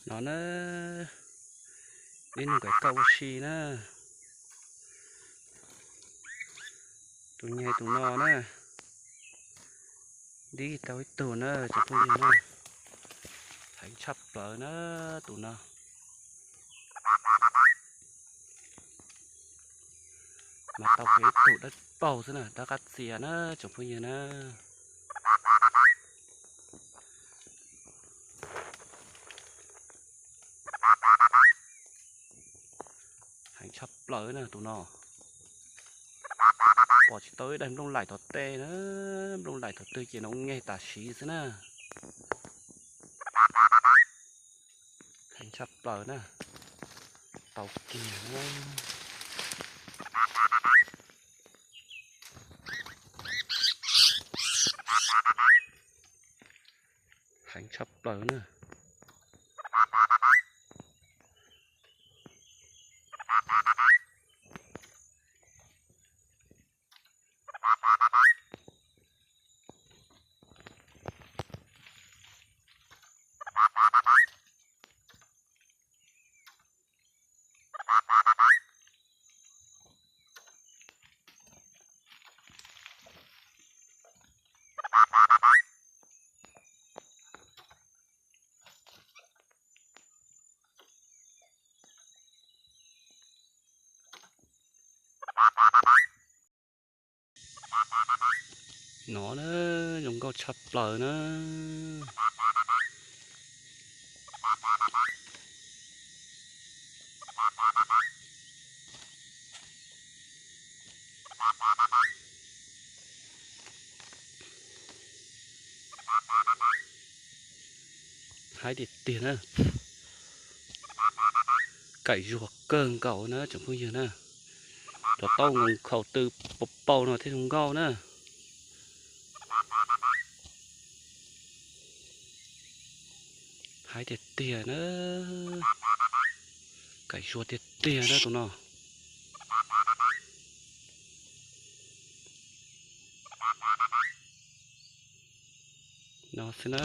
No na, ib nug kawm kauj ua si na. Tus nyeg tus no na, dib tau ib tug na tsoom phooj ywg na. Heev tshaj plaws na tus no. Mas tau kiag ib tug dawb paug xwb na, dawb qab txias na tsoom phooj ywg na. Heev tshaj plaws na tus no. Pom tsis tau ib daim nplooj laim tom tej na, nplooj laim tom twg ces nws nyeg tam sim xwb na. Heev tshaj plaws na. Tau kiag na. Heev tshaj plaws na. No na, zoo nkauj tshaj plaws na. Haib tiag tiag na. Kaim zuag kawg nkaus na tsoom phooj ywg na. Rov tau nkaus khaus tw pau pau no thiaj zoo nkauj na. Haib tiag tiag na. Kaim zuag tiag tiag na tus no. No xwb na.